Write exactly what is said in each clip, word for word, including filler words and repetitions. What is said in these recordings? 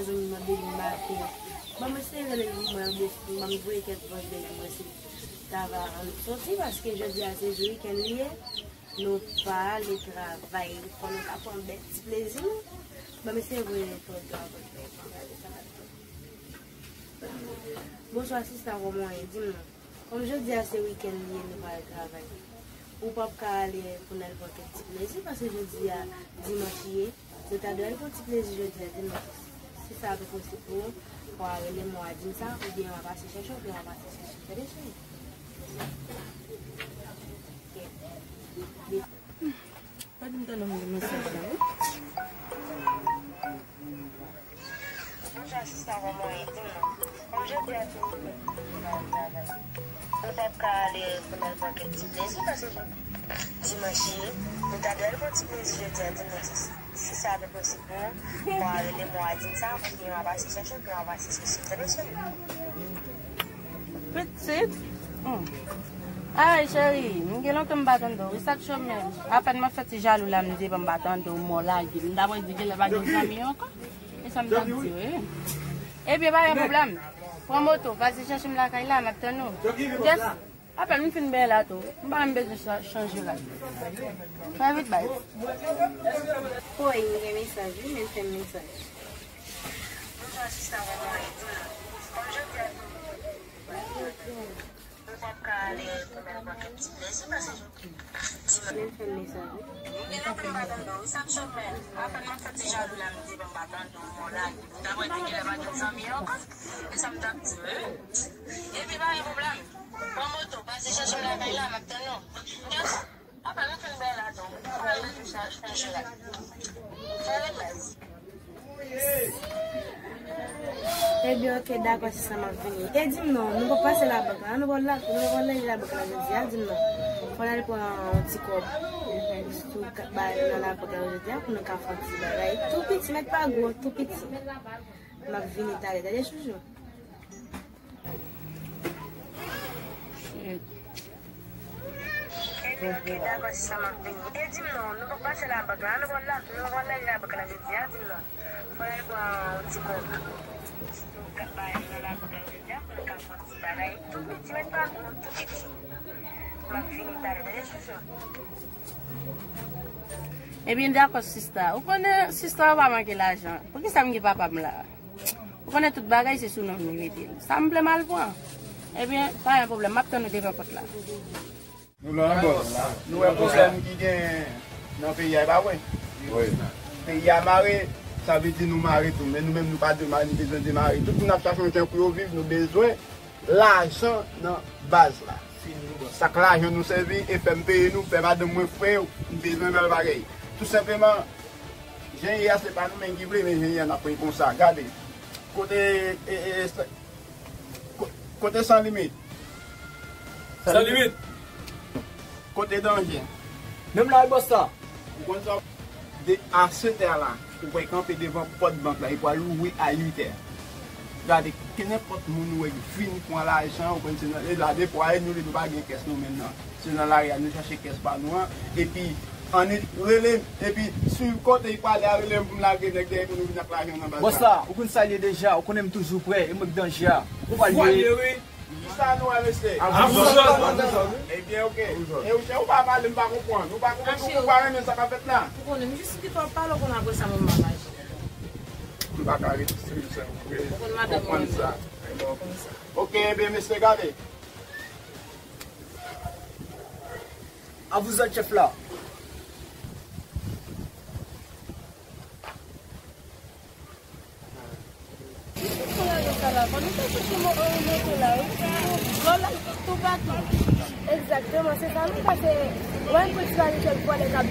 Zanmi mande li maten. Bon, mwen se rele li, mwen, mwen voye kèk vòs de li, mwen se travay an soti, paske jodi a se jou wikenn li ye. Nou pa ale travay, fò nou ka pran bèl ti plezi nou. Bon, mwen se voye kèk vòs de li, mwen gade sa. Bonswa, sista, kòman w ye? Di m non. Kòm jodi a se wikenn li ye, nou pa al travay. Ou p ap ka ale pou n al pran kèk ti plezi, paske jodi a dimanch ye. Nou ta dwe al pran ti plezi jodi a dimanch. Si sa pa posib pou ou, w a rele m, w a di m sa, oubyen w a pase chèche, oubyen w a pase chèche. Tande, cheri? Ok. Pa di m tande m gen mesaj la, wi. Bonjou, sista, kòman w ye? Di m non. Kòm jodi a se wikenn, nou p ap ka ale pou n al pran kèk ti plezi, paske jodi dimanch ye, nou ta dwe al pran ti plezi jodi a dimanch. Si sa te posib pou ou, w a rele m, w a di m sa, oubyen w a pase chèche, oubyen w a pase chèche. Tande, cheri? Pitit. Hmm. Ay, cheri, m gen lontan m pa tande w. E sa k cho menm? Apèn mwen fè ti jalou la, m di epa m pa tande w, mò lage m. M ta prè di genlè pa gen zanmi yo ankò. E sa m t ap di w, wi. Ebyen, pa gen pwoblèm. Pran moto, pase chèche m lakay la, m ap tann ou. Just, apèn m fin bèl la tou. M pa menm bezwen cha-, chanje rad. Fè vit, bay. Woy, m gen mesaj, wi, men fè m mesaj. Bonjou, sista, kòman w ye? Di m non. Kòm jodi a, nou p ap ka ale pou n al pran kèk ti plezi, paske jodi a, men fè m mesaj, wi. M gen lontan m pa tande w, wi, sa k cho menm? Apèn mwen fè ti jalou la, m di epa m pa tande w, mò lage m. M ta prè di genlè pa gen zanmi yo ankò. E sa m t ap di w, wi. Ebyen, pa gen pwoblèm. Pran moto, pase chèche m lakay la, m ap tann ou. Just, apa nou fin bèl la tou. Fè yon mesaj, fè jera. Fè yon mesaj. Ebyen, ok, dakò, sista, m ap vini. E di m non, nou pa pase labank la, nou pa la, nou pa lage labank la jodi a, di m non. Fò n al pran yon ti kòb. Sou ka-, ba, nan labank la jodi a, pou nou ka fè yon ti bagay. Tou piti, mèt pa gwo, tou piti. M ap vini talè, tande, chouchou. Shit. Ebyen, ok, dakò, sista, m ap vini. E di m non, nou pa pase labank la, nou pa la, nou pa lage labank la jodi a, di m non. Fò n al pran yon ti kòb. Sou ka bay nan labank la jodi a, pou nou ka fè yon ti bagay. Tou piti, mèt pa gwo, tou piti. M ap vini talè, tande, chouchou. Ebyen, dakò, sista. Ou konnen, sista, ou pa manke lajan. Poukisa m gen papa m la? Ou konnen tout bagay se sou non m li mete l. Sa m vle m al pran. Ebyen, pa gen pwoblèm, m ap tann ou devan pòt la. Nou la, bòs. Nou wè pwoblèm ki gen nan peyi a, e pa vre? Wi. Peyi a mare, sa vle di nou mare tou. Men nou menm, nou pa demare, nou bezwen demare. Tout moun ap chache yon jan pou yo viv, nou bezwen lajan nan baz la. Sa k lajan nou sèvi e fè m peye nou, fè madanm mwen fre yo, m bezwen bèl bagay. Tou senpleman, jan ye a se pa nou menm ki vle, men jan ye a n ap pran konsa. Gade, kote, e, e, e, ko-, kote San Limit? San Limit. Kote Danje? Menm la, bòs la. Ou konn sa? De, a sèt è la, ou pral kanpe devan pòt bank la, li pral ouvri a uit è. Gade, kenenpòt moun ou wè ki vin pran lajan, ou konn se nan, e la, defwa, e nou, nou pa gen kès nou menm nan. Se nan lari a, nou chache kès pa nou an, epi, ann rele m, epi, swiv kote li prale a, rele m pou m lage nèg dèyè pou nou vin ak lajan nan baz la. Bòs la, ou konn sa l ye deja, ou konnen m toujou prè, e mwen k Danje a. Ou pral ye. Kisa nou wè, mesye? Avou zòt. Ebyen, ok. E ou, ou pa pale, m pa konprann. Ou pa konprann, ou pa renmen sa k ap fèt la. Ou konnen, m jis kite w ap pale, ou konnen apre sa, mwen m pa mache. M pa ka rete sou sa. Ou konn madanm mwen. Konprann sa. Ok, ebyen, mesye, gade. Avou zòt, chèf la. Misye pran lajan sa la, ban nou ta chèche mo-, e, moto la, wi. Vòl la toupatou. Egzakteman, se sa nou pase. Wè, yon ti bagay kèk vòlè k ap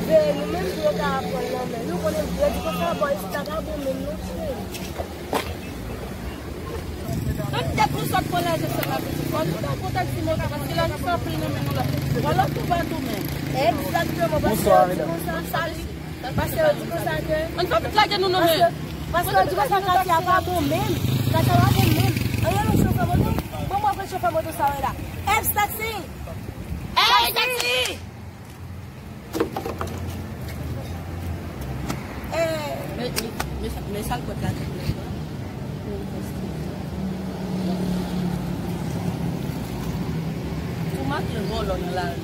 veye nou menm pou yo ka pran l nan men nou. Konnen yo di konsa, bò isit la pa bon menm non, cheri. Menm dèk nou sot pran lajan sa la, pitit. Fò nou ta pran taksi moto, paske lajan sa anpil nan men nou la. Vòlè toupatou menm. Egzakteman, paske yo di konsa, sa li. Paske yo di konsa ke. Ann fè tout lage nou nan men. Paske, paske yo di konsa katye a pa bon menm. Katye a pa bon menm. Ann rele chofè moto. Bon, mwen pran chofè moto sa wè la. Ex taxi! Ex taxi! Eh. Men, men, men sa, men sa l pòt la tèt mwen. Ou make vòlò nan lari.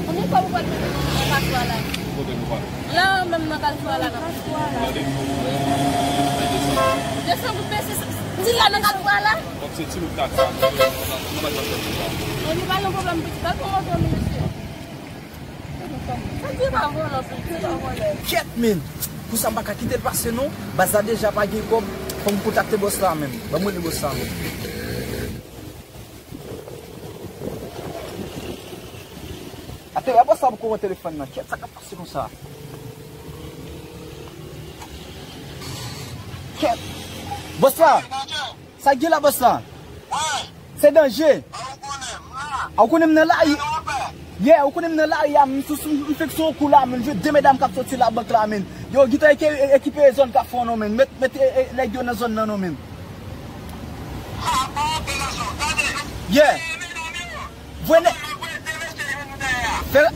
Konbyen kòb ou pral mete nan kalfou a la? Kote nou pral? La menm nan kalfou a la nan. Mande m. Wi. Desann. Desann pou pese. Di la nan kalfou a la. Kòm se ti louk kaka. Nou pa t ap fè pou sa. Non, nou pa nan pwoblèm pitit. Al pran moto nou, mesye. Sa di pa vòlò, pitit, pa vòlò. Kèt, men. Pou sa, m pa ka kite l pase, non. Baz la deja pa gen kòb. Fò m kontakte bòs la, menm. Ban m rele bòs la, menm. Atè, a bòs la poko wè telefòn nan. Kèt, sa k ap pase konsa? Kèt. Bòs la! Sa k gen la, bòs la? Se danje. A, ou konnen m nan lari. Yeah, ou konnen m nan lari a, m sou, sou, m fèk sou yon kou la, men jwe de medam k ap soti labank la, men. Yo, gentan eke-, e-, ekipe zòn k ap fè non, men. Met, met, e, e, nèg yo nan zòn nan non, men. Yeah. Voye nèg. Fè,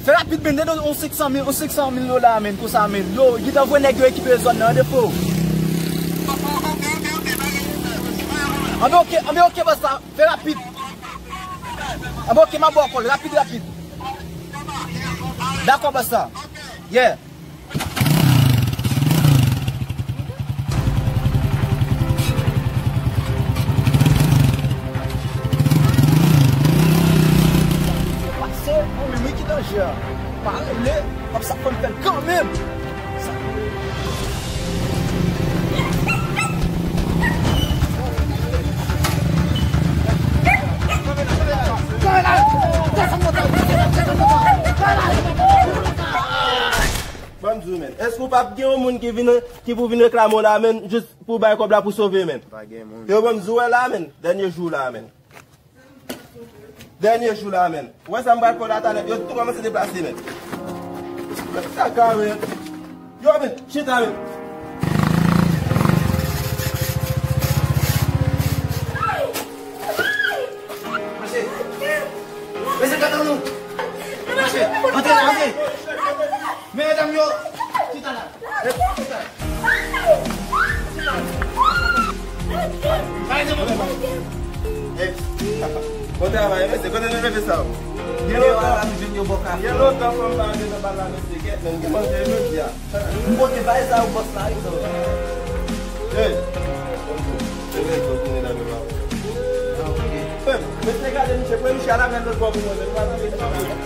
fè rapid, men, dedan yon senk san mil, yon senk san mil dola, men, konsa, men. Yo, gentan voye nèg yo ekipe zòn nan, depo. Anben, oke, anben, oke, bòs la. Fè rapid. Anben, oke, m ap ba w kòl. Rapid, rapid. Dakò, bòs la. Yeah. Pase, mwen menm wi ki danje a. Pa rele, m ap sa konn fè l kanmenm. Ban m di w, men. Èske w p ap gen yon moun ki vin, ki pou vin reklame w la, men, jis pou bay kòb la pou sove, men? Pa gen moun. Yo, ban m di w la, men. Dènye jou la, men. Dènye jou la, men. Ou wè sa m pral fè w la talè, yo tout kòmanse deplase, men. Men sa ka, men. Yo, men, chita, men. Mache. Mesye, gade nou. Mache. Antre la, antre. Medam yo, chita la. Chita la. Chita la. Hey. Bon travay, mesye. Kote nou leve sa, o? Gen lontan. Gen lontan fanm pa antre nan bal la, mesye. Kèt, men, gen manje jodi a. M pote bay sa ou bòs la, wi, sa. Hey. Se vre, se vre, la, la. Ah, ok. Hey, mesye, gade, misye, pran misye al avè l lòt bò pou mwen, men.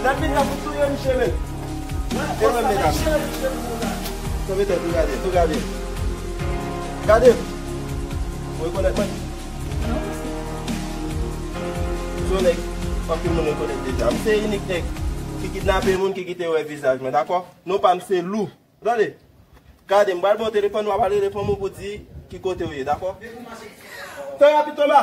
N ap vin la pou touye misye, men. Mwen menm, medam. Tonbe tèt, tou gade, tou gade. Gade. Ou rekonèt mwen? Se yon nèg anpil moun rekonèt deja. M se inik nèg ki kidnape moun, ki kite wè vizaj mwen, dakò? Non pa m se Lou. Tande. Gade, m pral ba w telefòn, w ap rele fanmi w pou di ki kote w ye, dakò? Fè rapid, Toma!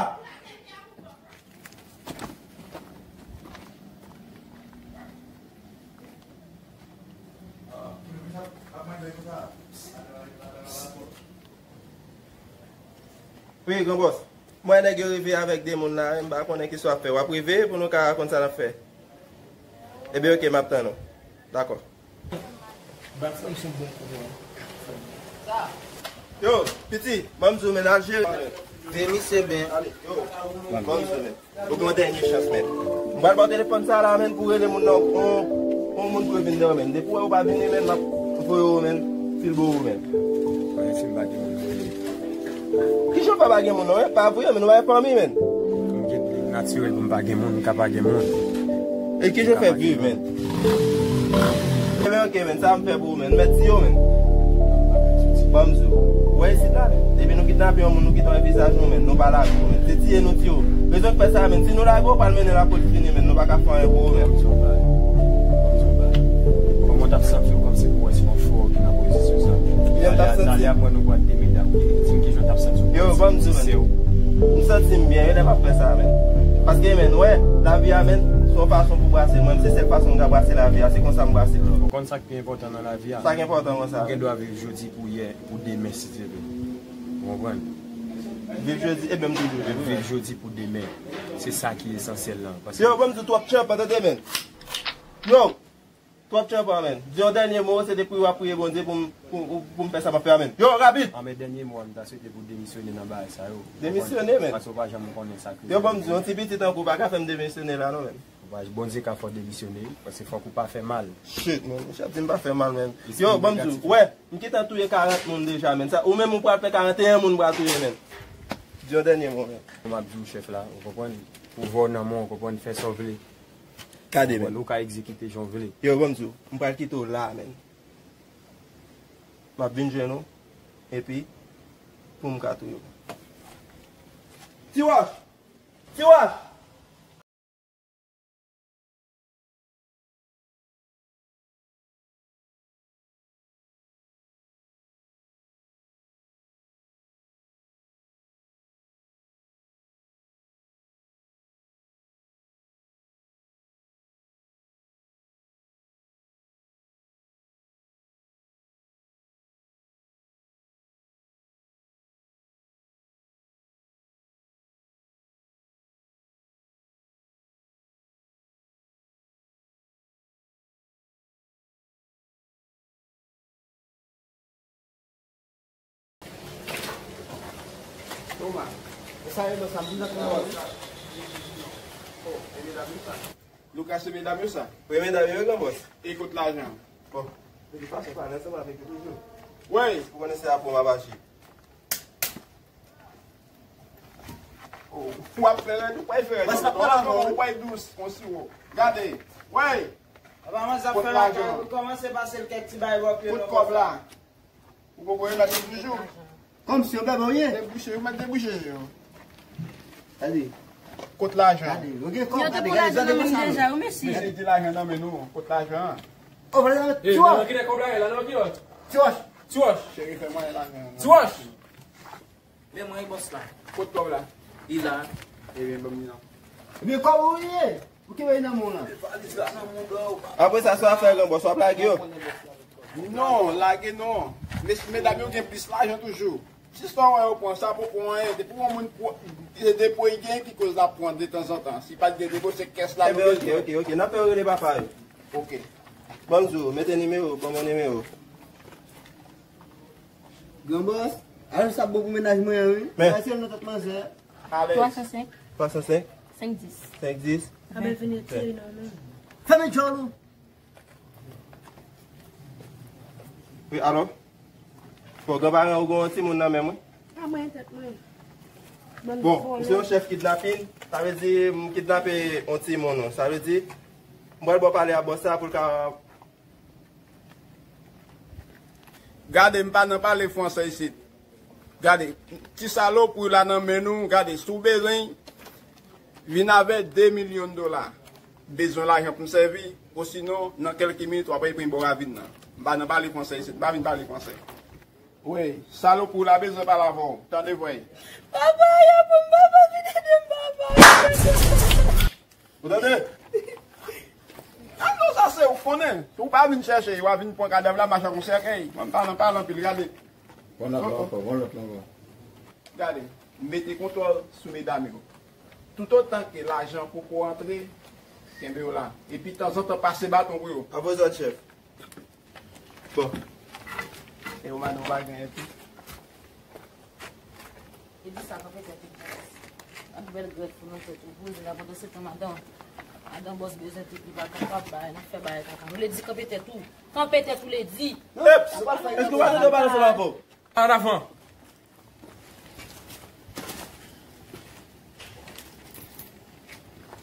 Wi, gran bòs. Mwen, nèg yo rive avèk de moun la, m pa konnen kisa w ap fè. W ap rive pou nou ka konn sa n ap fè. Ebyen, oke, m ap tann ou. Dakò. Bat fanm son bon kou, wi. Yo, piti, ban m di w, men, al jere. Vye misye ben. Ale, yo, ban m di w, men. Ou gen yon dènye chans, men. M pral ba w telefòn sa la, men, pou rele moun nan. On, on moun pou yo vin nan, men. Depi w wè yo pa vini, men, m ap voye yo, men. Fil bo ou, men. Mwen, si m pa gen moun voye. Kijan w fè pa gen moun, non, men? Pa vre, men, nou pa gen fanmi, men. M gen, li natirèl pou m pa gen moun, m ka pa gen moun. E kijan w fè viv, men? Ebyen, oke, men, sa m fè pou ou, men. Mèt tiye w, men. Ban m di w. Ou wè isit la, men. Depi nou kidnape yon moun, nou kite yon vizaj nou, men. Nou pa lage w, men. Se tiye nou tiye w. Rezon k fè sa, men. Si nou lage w, pral mennen lapolis vini, men. Nou pa ka fè anyen pou ou, men. Kòman w t ap santi w kòmsi pou wè si yon fò ki nan pozisyon sa? Kijan m t ap santi? Talè apre nou pral de medam. Di m kijan w t ap santi w. Yo, ban m di w, men. M santi m byen, yo lè m ap fè sa, men. Paske, men, wè, lavi a, men, se yon fason pou brase. Mwen, se sèl fason m ka brase lavi a, se konsa m brase l. Ou konn sa k pi enpòtan nan lavi a? Sa k enpòtan konsa? Ou gen dwa viv jodi pou yè, pou demen, si Dye vle. Ou konprann? Viv jodi, e menm toujou. Viv jodi pou demen. Se sa ki esansyèl lan. Paske yo, ban m di w, twòp tchanpan, tande, men. Yo! Twòp tchèpa, menn. Di yon dènye mo, se depi w ap priye Bondye pou m, pou, pou, pou m fè sa m ap fè a, menn. Yo, rapid! An, men dènye mo a, m ta swete pou w demisyone nan bagay sa yo. Demisyone, menn? Paske w pa janm konnen sa k rive. Yo, ban m di, yon ti pitit tankou w pa ka fè m demisyone la, non, menn. Bondye ka fè w demisyone, paske fòk ou pa fè mal. Shit, menn. Misye ap di m pa fè mal, menn. Yo, ban m di w, wè, m gentan touye karant moun deja, menn. Sa, ou menm ou pral fè karant e en moun pral touye, menn. Di yon dènye mo, menn. M ap di w, chèf la, ou konprann? Pouvwa w nan men w, ou konprann? Fè sa w vle. Gade, menn. Ou ka egzekite jan w vle. Yo, ban m di w, m pral kite w la, menn. M ap vin jwenn ou, epi, pou m ka touye w. Ti Wòch! Ti Wòch! Toma. Sa e lòt sa, m di nan kòman. Oh, e medam yo sa. Lucas, se medam yo sa? Wi, medam yo, gran bòs. E kot lajan? Bon, de tout fason, pa nan ansanm avèk yo toujou. Wi. Ou konnen se apre m ap aji. Oh, w ap fè rèd, ou pral fè rèd. Ou pral dous, konsi wo. Gade. Wi. Apa manzè ap fè lakay pou kòmanse pase l kèk ti bay wòk yo. Kot kòb la? Ou poko remèt li toujou? Kòmsi yo bèbè w ye? Debouche, ou mèt debouche yo. Gade. Kot lajan? Gade, yo gen kòb, gade, gade, gade konsa. Yo te pran lajan nan men m deja, wi, mesye. Mesye di lajan nan men nou, kot lajan an? Oh, vòlè nan men Ti Wòch. Nan ki lè kòb la ye la, nan ki lè? Ti Wòch. Ti Wòch. Cheri, fè mwen lajan an. Ti Wòch. Men mwen, bòs la. Kot kòb la? Li la. Ebyen, ban m li non. Ebyen, kòb ou li ye? Ou kenbe nan men w lan. Valiz la nan mouda w. Apre sa, sa w ap fè, gran bòs, w ap lage yo? Non, lage non. Mes-, medam yo gen plis lajan toujou. Si sa w wè yo pran sa, poko anyen. Depi yon moun pran, se depo l gen ki koz l ap pran detanzantan. Si pa t gen depo, se kès la nou bezwen. Ebyen, oke, oke, oke. N ap fè yo rele papa yo. Oke. Ban m di w, mete nimewo, ban mwen nimewo. Gran bòs, alèz sa bon pou mennaj mwen an, wi. Men. Sa se nan tèt manzè. Alèz. Twa san senk. Twa san senk. Senk dis. Senk dis. Abel vin retire nan men. Fèmen djòl ou. Wi, alò? Bon, gran paran ou gen yon timoun nan men mwen? A mwen tèt mwen. Bon, ou se yon chèf kidnapin, sa vle di m kidnape yon timoun ou. Sa vle di, m pral ba w pale a bòs la pou l ka Gade, m pa nan pale fransè isit. Gade, ti salopri la nan men nou, gade, si w bezwen, vin avè de milyon dola. Bezwen lajan pou m sèvi, osinon, nan kèlke minit, w ap reprann bò ravin nan. M pa nan pale fransè isit, m pa vin pale fransè. Wi, salopri la bezwen pale avè w, tande vre. Papa, y ap pran m, papa, vin ede m, papa. Ou tande? A non, sa se ou konnen. Si w pa vin chèche, w a vin pran kadav la, mache ak yon sèkèy. Mwen m pa nan pale anpil, gade. Pran lòt la ankò, pran lòt la ankò. Gade, m mete kontwòl sou medam yo. Toutotan ke lajan poko antre, kenbe yo la. Epi tanzantan pase baton pou yo. An poze w, chèf. Bon. E ou madanm pa genyen tou? E di sa kanpe tèt ou. Ak bèl grèt pou nou fè tou. Pou vin la pandan se tan madanm. Madanm bòs bezwen tout li pa kapab bay, n ap fè bagay kaka. Nou le di kanpe tèt ou. Kanpe tèt ou le di. Eps! Èske w pa tande w pale ansanm avè w? An avan.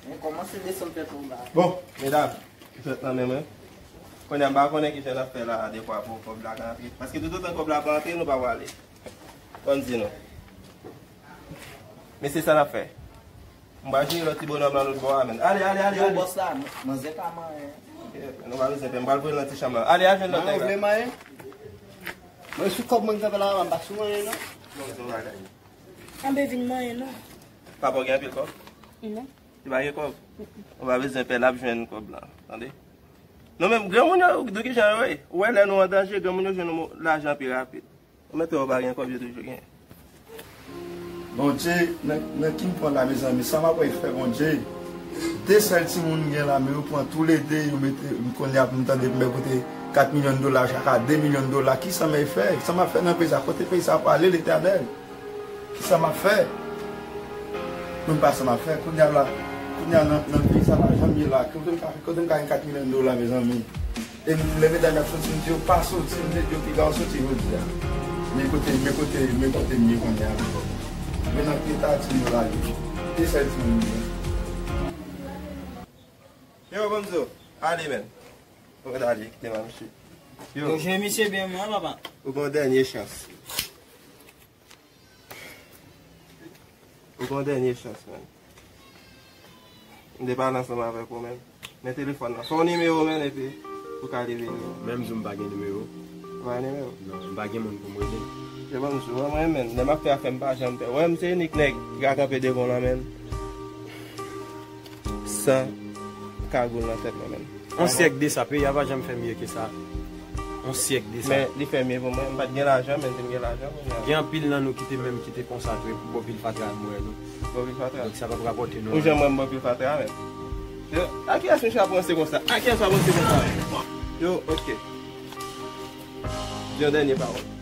Men kòmanse desann tèt ou la. Bon, medam, ki fèt nan men mwen. Kounye a m pa konnen ki jan n ap fè la a, defwa pou kòb la ka antre. Paske toutotan kòb la pa antre, nou pa prale. Ban m di nou. Men se sa n ap fè. M pral jere lòt ti bonòm lan lòt bò a, menn. Ale, ale, ale, ale. Yo, bòs la, manzè ka manyen. Ok, nou pa bezwen pè, m pral voye l nan ti chanm lan. Ale, al jwenn lòt nèg la. Manyen, ou vle manyen? Mwen sou kòb mwen k ap la, m pa sou manyen non. Bon, se yon bagay. Anben vin manyen non. Papa w gen anpil kòb? Non. Li pa gen kòb? Ou pa bezwen pè, l ap jwenn kòb lan, tande? Non, men granmoun yo, de ki jan yo ye? Ou wè lè nou an danje, granmoun yo jwenn nou lajan pi rapid. Ou mèt wè ou pa gen kòb, yo toujou gen. Bondye, nan, nan ki m pran la, mezanmi, sa m ap fè, Bondye? De sèl timoun m gen la, men yo pran toulede, yo mete, kounye a pou m tande pou mwen koute kat milyon dola chak a, de milyon dola. Kisa mwen fè? Kisa m ap fè nan peyi sa? Kote peyi sa prale, Letènèl? Kisa m ap fè? Mwen pa sa m ap fè. Kounye a la, kounye a nan, nan peyi sa pa janm ye la. Kote m ka, kote m ka gen kat milyon dola, mezanmi? E m, lè medam y ap soti, m di yo pa soti, m di yo piga w soti jodi a. Men kote, men kote, men kote m ye kounye a. Men nan ki eta timoun yo la ye. Ki sèl timoun m gen. Yo, Bonzo, ale, men. Ou ale, kite m a misye. Yo. Yo, jwe misye byen, mwen, papa. Ou gen yon dènye chans. Ou gen yon dènye chans, men. M te pale ansanm avèk ou, men. Men telefòn nan. Fè yon nimewo, men, epi ou ka leve yo. Menm jou m pa gen nimewo. Ou pa gen nimewo? Non, m pa gen moun pou m rele. Se bon, sou mwen, men. Lè m ap fè afè, m pa janm pè. Wè, m se inik nèg ki ka kanpe devan w lan, men. San kagoul nan tèt mwen, men. On syèk de sa, peyi a pa janm fè mye ke sa. On syèk de sa. Men li fè mye pou mwen. M pa t gen lajan, men si m gen lajan kounye a. Gen anpil nan nou ki te menm ki te konsa tou, epi bò pil fatra m wè nou. Bò pil fatra. Donk sa p ap rapòte nou anyen. Ou janm wè m bò pil fatra, men. Yo, a kiyès misye ap ranse konsa? A kiyès w ap ranse konsa? Yo, oke. Di yon dènye pawòl.